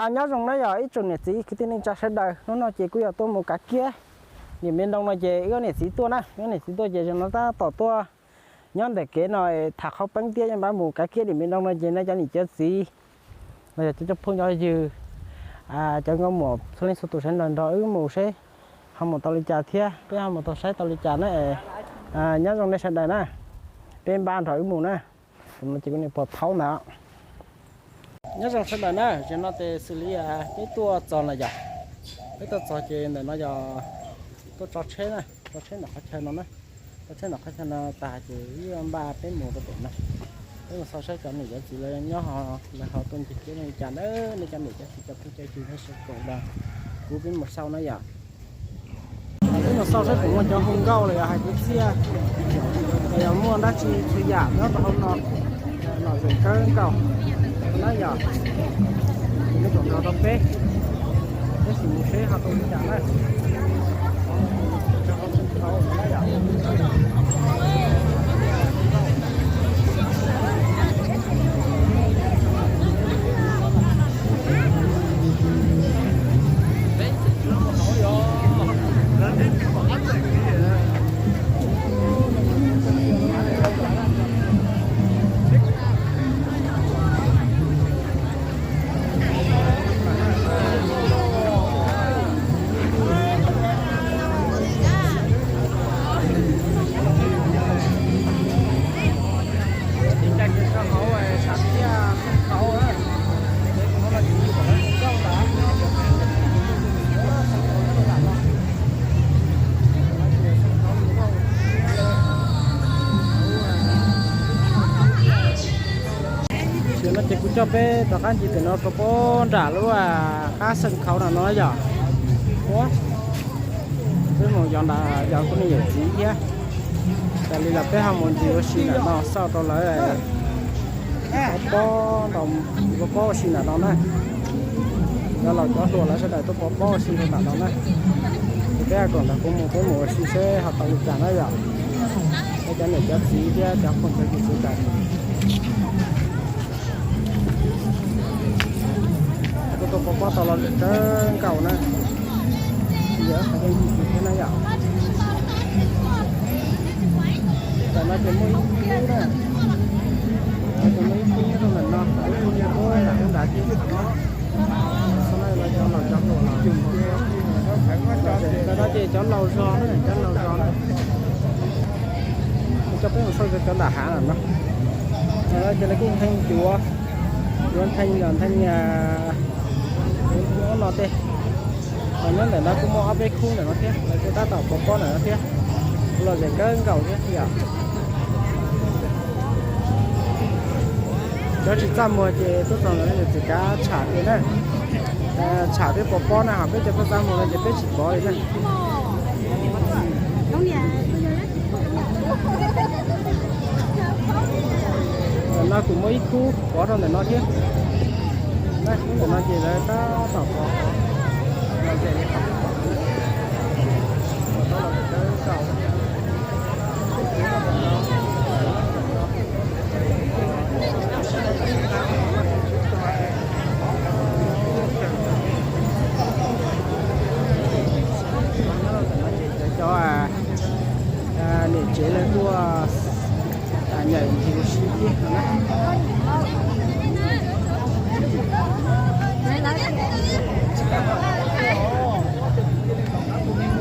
Nyob zoo na yog ib tsoom niam txiv kwv tij neej tsa sawv daws, hnub no ces kuj yog tuaj mus kav kiab Điện Biên Đông no ces wb niam txiv tuaj na, wb niam txiv tuaj ces zaum no tab tom tuaj nyob ntawm kev no tham qhov peeb tiab yeej pab mus kav kiab Điện Biên Đông no ces nej cov niam cov txiv los yog cov phooj cov ywg, cov nkauj muam txhua leej txhua tus sawv daws nrog wb mus seb ho mus tau li cas thiab peb ho mus tau saib tau li cas na. Nyob zoo nej sawv daws na, peb npaj nrog wb mus na. Tus no ces kuv niam pog thaub ntawd. Nyob zoo sawv daws na, zaum no ces xws li peb tuaj txog na yom, peb tuaj txog ces ntawm no yog tuaj tso tsheb na, tso tsheb ntawm qhov chaw no na, tso tsheb ntawm qhov chaw no tas ces wb npaj peb mus rau pem no, peb mus xauj saib cov niam cov txiv lawv nyob ho, lawv ho tuaj ncig kiab li cas na, nej cov niam cov txiv cov phooj cov ywg nej sawv daws, kuv peb mus xauj na yom. Peb mus xauj saib puas muaj cov hu nkauj los yog hais kwv txhiaj, los yog muaj dab tsi txhua yam nyob rau hauv no, lom zem kawg nkaus na yom. Ces nej tsom nrog rau peb, peb sim mus seb ho tau li cas na. Tam no ces kuv coj peb rov qab ncig tim no rau pob nram lub qab xeem khauv no no yom. Ua, peb mus yos nram yos kuv niam yawm txiv thiab. Tas li los peb ho mus ncig ua si nram no xauj rau lawv pov pob, pov pob ua si nram no na. Cov laus cov hluas lawv sawv daws tuaj pov pob ua si rau nram no na. Ces peb ho kom ntawm kuv mus peb mus ua si seb ho tau li cas na yom. Peb cov niam cov txiv thiab cov phooj cov ywg sawv daws tuaj tuaj pov pob tau los kawg nkaus na. Yog qhov yeej yim thiab na yom. Tam no ces muaj ib tug na, tam no ces muaj ib tug nyob rau ntawm no, ib tug nyob rau ntawm lub nrad ces. Tam no ces cov laus zog na, cov laus zog na. Kuv coj peb mus xauj cov nram hav no. Tam no ces lawv kuj nthe cuav, cuav nthe los nthe no tej. Nyob ntawm no kuj muaj ob peb khub ntawm no thiab, lawv kuj tab tom pov pob ntawm no thiab. Lom zem kawg nkaus thiab yom. Cov tsis txaj muag ces tuaj txog ntawm no ces tsis kav tsham li na. Tsham peb pov pob na, ho peb cov txaj txaj muag no ces peb tsis pov li na. Tam no kuj muaj ib khub pov rau ntawm no thiab. Ib khub ntawm no ces lawv tab tom pov. Cov niam tsev lawv tuaj nyaum ncig ua si tiag no na.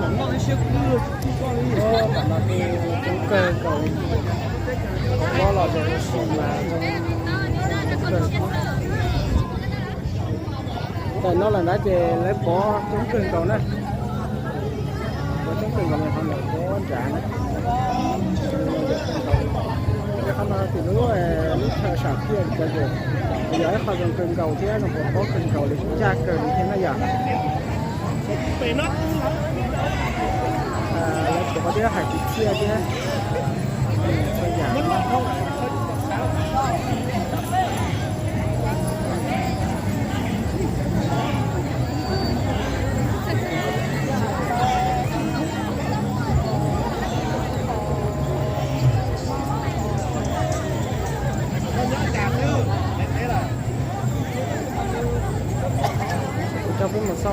Tam no kuj coob kawg nkaus li, pov pob los ua si mas coob kawg. Tam no lawm ntawd ces lawv pov coob kawg nkaus na. Pov coob kawg nkaus li, qhov ntawm pob nrad na. Qhov no tim lub, lub chaw sam phiaj li cov ces yog ib qho zoo kawg nkaus thiab zoo pov pob kawg nkaus li, ncaj kawg li thiab na yom. Lawv pov thiab hais kwv txhiaj thiab.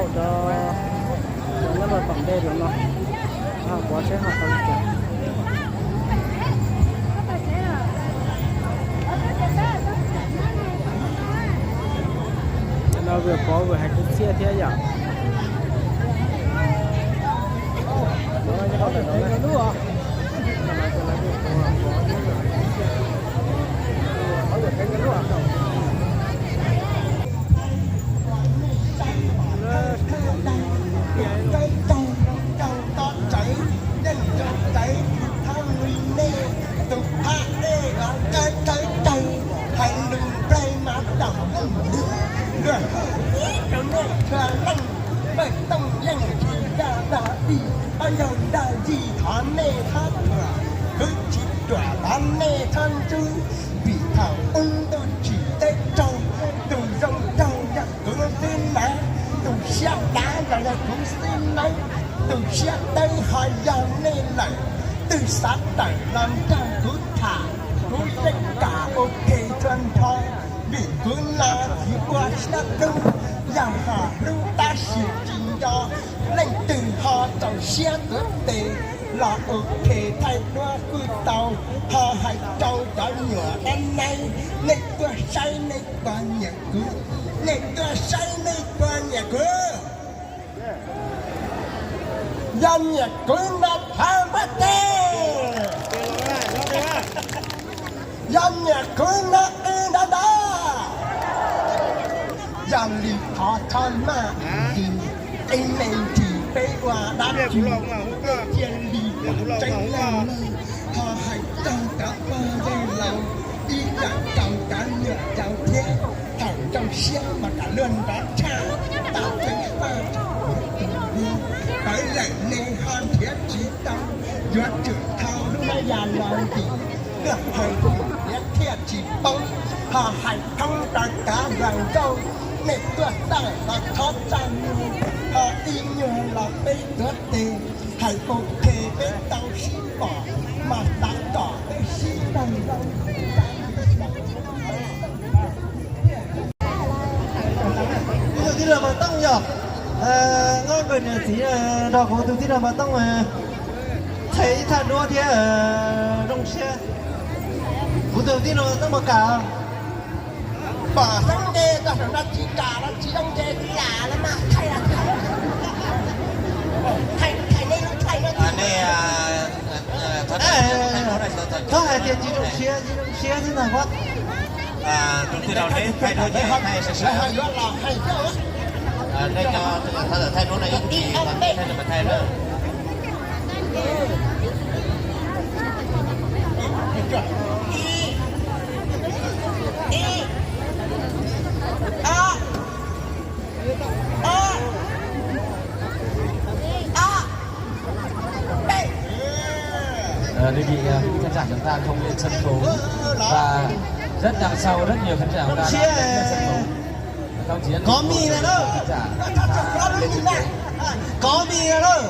Cov, cov nyob rau tom ntej no, pov seb ho tau li cas. Cov no vừa pov vừa hais kwv txhiaj thiab yom. Tus thab dej los thawb thawb thawb, hais lus nplai mas tawm lwj lwj, luag ib rau nej txhua leej, pawg tooj yeej tsis yog dag dig, ob yog dag dig thov nej txhob thuam, kwv tsis ruam thov nej txhob ntxub, vim thaum ub ntuj tsim teb raug, tus zoo raug yog kwv xwb na, tus siab dav los yog kuv xwb na, tus siab dawb ho yog nej lawm, twb xav tawm los nrog kuv tham, kuv yeej kam ua ke txhua nrho, vim kuv no tsis ua siab hlub, yog ho hlub tab sis tsis nco, leej twg ho rau siab tuav tes los ua ke thaij duab kuj tau, ho hais rau cov nyuam dab neeg, nej tuaj saib nej puas nyiam kuv, nej tuaj saib nej puas nyiam kuv. Yog nyiam kuv no thov npuaj teg. Yog nyiam kuv no qw nrov nrov. Yog li thov txhob maj dim, ib me ntsis peb ua dab tsi, peb thiaj li tseeb leej neeg. Ho hais rau cov pog yawg laus, ib yam rau cov nyuam yaus thiab, thaum zoo siab mas kom luag nrov tshaj, tau ceev faj rau tus hlub. Pawv lawm ne ho nrhiav tsis tau, yuav tsum thau lub hnab ya los ntim, luag hais tias thiaj tsis poob. Ho hais thoob rau cov hluas nkauj, nej tuaj tawm los txhob txaj muag, ho ib nyuag los peb tuav tes, hais ua ke peb tau sib pom, mas xav kom peb sib nrog zoo. Ib tug tij laug Mas Tooj yog, nkauj npawg niam txiv nrog kuv tus tij laug Mas Tooj txhais ib thaj duab thiab zoo siab. Kuv tus tij laug Mas Tooj puas kam? Pom xeeb nce tau saum no tsis kam los tsis zoo nce lam los mas thaij, thaij nej lub thaij no. Txhob hais tias tsis zoo siab, tsis zoo siab xwb ntag. Tus tij laug neb thaij duab ces thaij sawv sawv. Nej cov thov tawm thaij duab no yog tsis thaij no mas thaij na. Ờ, đề nghị, ờ, khán giả chúng ta không lên sân khấu và rất đằng sau rất nhiều khán giả chúng ta đã lên sân khấu. Các đồng chí có mì này đâu. Có mì này đâu.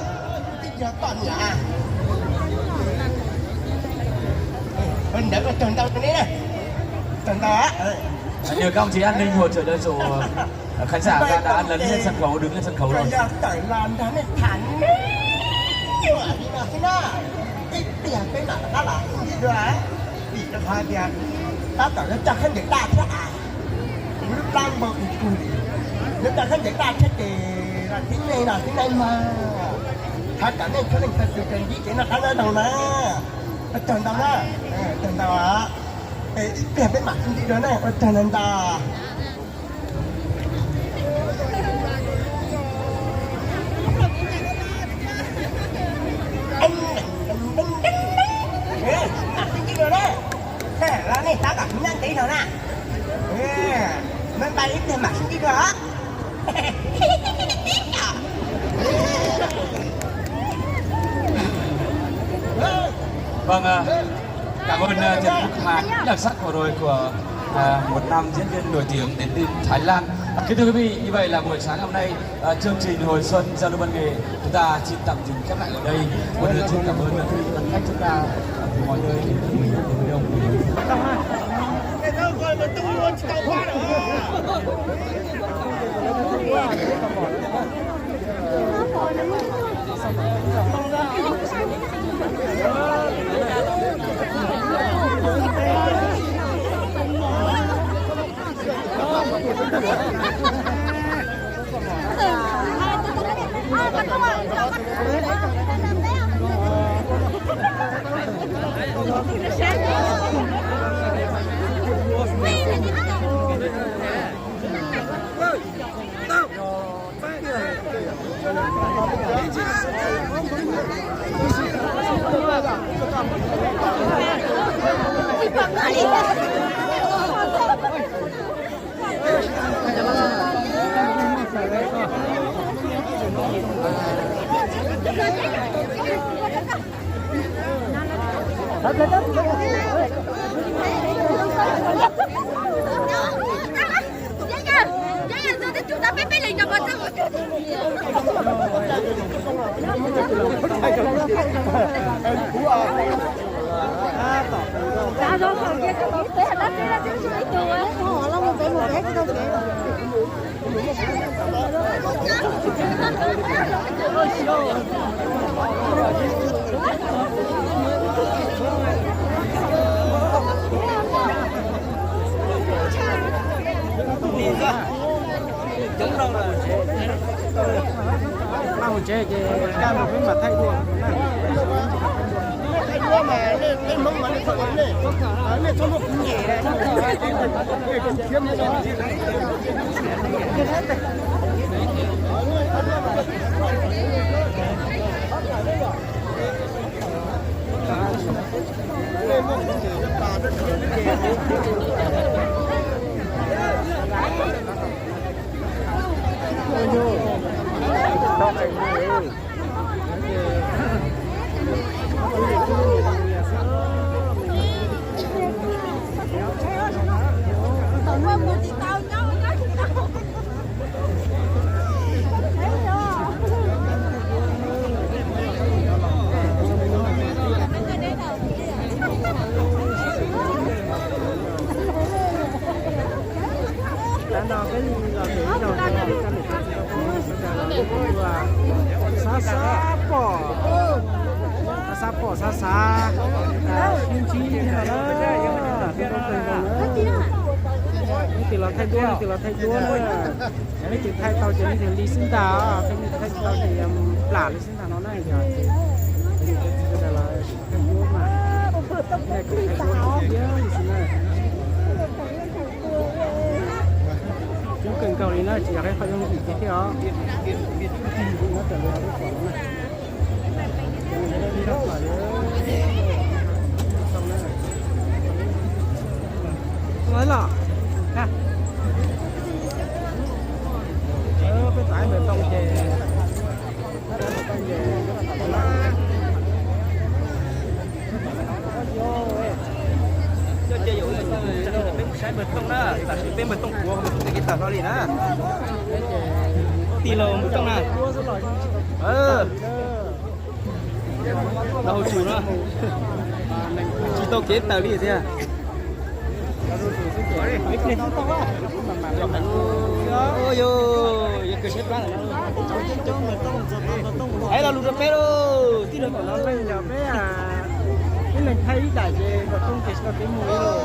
Ntawd ntau ne, ntau. Nhờ các ông chị an ninh hỗ trợ đón dụ, ờ, khán giả ta đã lấn lên sân khấu, đứng lên sân khấu rồi. Yog tawm los nrog nej tham ne, li no xwb na, ib pliag peb mam rov qab los ib dua, vim rau qhov tias tab tom yuav coj khaub ncaws daj thiab as, kuv lub plab npau tus tus, yuav coj khaub ncaws daj thiab ces los tib neeg los tib neeg mas, thov kom nej txhua leej txhua tus kawg ntsib kev noj qab nyob zoo na. Ua tsaug ntau na, ua tsaug ntau. Ib pliag peb mam sib ntsib dua na, ua tsaug ntau ntau. Mam sib ntsib dua na. Los nej tab tom kuv nyob ntev dhau na. Bye bye, ib pliag mam sib ntsib dua. Vâng, à, cảm ơn, à, tiết mục hát đặc sắc vừa rồi của, à, một nam diễn viên nổi tiếng đến từ Thái Lan. À, kính thưa quý vị, như vậy là buổi sáng hôm nay, à, chương trình Hồi Xuân Giao lưu Văn nghệ chúng ta xin tạm dừng khép lại ở đây. Một lần xin cảm ơn, à, quý vị khán khách chúng ta, à, từ mọi nơi đến với mình, đến với ông. Ê, tao coi mà tao luôn, tao khóa rồi. Coob dhau lawm. Mas hauv tsev ces kaj mas peb mam thaij dua. Tam no peb los pem ib zaug, sab sab pom, sab sab pom sab sab, sib ntsib no na, peb tau kawg nkaus na. Leej twg los thaij duab, leej twg los thaij duab na. Leej twg thaij tau ces leej twg li xwb ntag, leej twg thaij tsis tau ces plam li xwb ntag no na yog. Coob kawg nkaus li na, tsis yog qhov yooj yim tiag thiab os. Los, peb tom ntawm too ces peb mus saib npawg Tooj na, tam sim peb npawg Tooj puav npawg Tooj tes kev tawm hlo li na. Tij laug npawg Tooj na. Los hauv tsum no, tsis tau kev tawm li tiag. Yog, yog kawg siab plab lawm. Hais lo lus rau peb lauj, tij laug kom los leej yog peb, ib leeg thaij ib daim ces npawg Tooj ces tsis tau kev mus li lauj.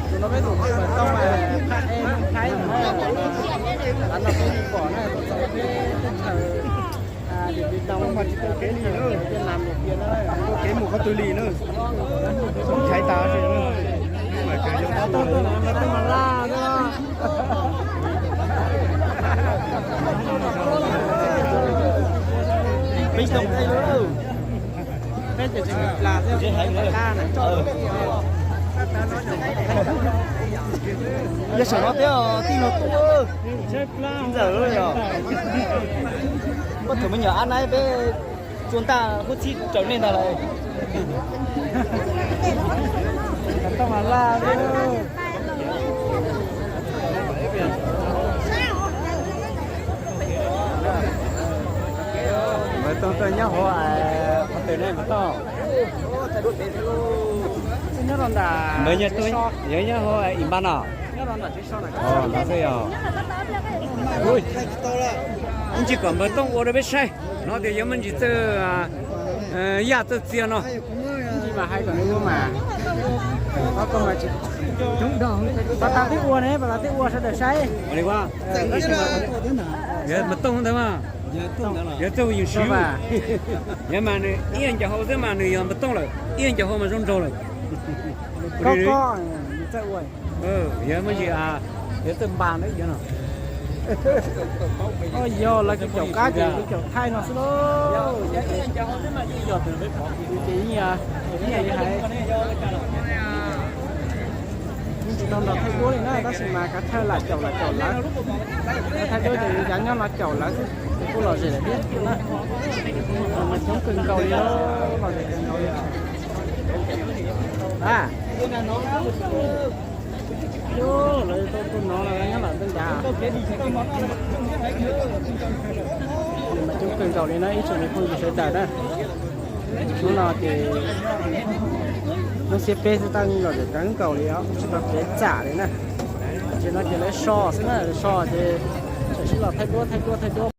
Tus no peb tus npawg Tooj, phaj ej Looj Thaib no, tav no peb pom na, peb teb chaws Việt Nam mas tsis tau kev li, Việt Nam nổi tiếng na, tsis tau kev mus qhov twg li na, soob chaiv tas. Peb tau thaij lauj. Peb ces tseem plas thiab, plas na. Yog saum no thiab tij laug Tooj, txiv ntxawm yog. Muab tus me nyuam ab naib peb tsuas ntaj hub txhib raws nej ntag lauj. Npawg Tooj tuaj nyob hauv qhov twg ne npawg Tooj? Npawg nyob hauv ib npab no. Ntawd xwb yog. Ib ntsis kom npawg Tooj ua rau peb saib no tias yuav muaj ntsis txawj yaj txawj txiag no. Pas tas twb ua ne, pas tas twb ua sawv daws saib. Npawg Tooj ntawd mas, yog txawj ua yeej siv. Yog mas nws ib yam ncaus hau xwb mas nws yog npawg Tooj lawm, ib yam ncaus hau mas zoo nraug lawm. Yog muaj ntsis, yog txawj npas ntawd yog no. Yog lawv kuj caum qab ces kuj caum thaij no xwb lauj. Ces ib yam li hais, tsis tau nrog thaij duab li na, tab sis mas kav thawj lam caum lam caum lawv. Thaij duab ces yus cav nyob no caum lawv xwb ces kuj lom zem lawm thiab na. Mas coob kawg nkaus li, lom zem kawg nkaus li. Lawv tuaj no los nyob lawm ntawm ncav. Mas coob kawg nkaus li na ib tsoom phooj ywg sawv daws na. Hnub no ces hnub xiab peb xwb, lom zem kawg nkaus li os, tsis tau kev txam li na. Ces no ces lawv so xwb na, so ces tam sim los thaij duab thaij duab thaij duab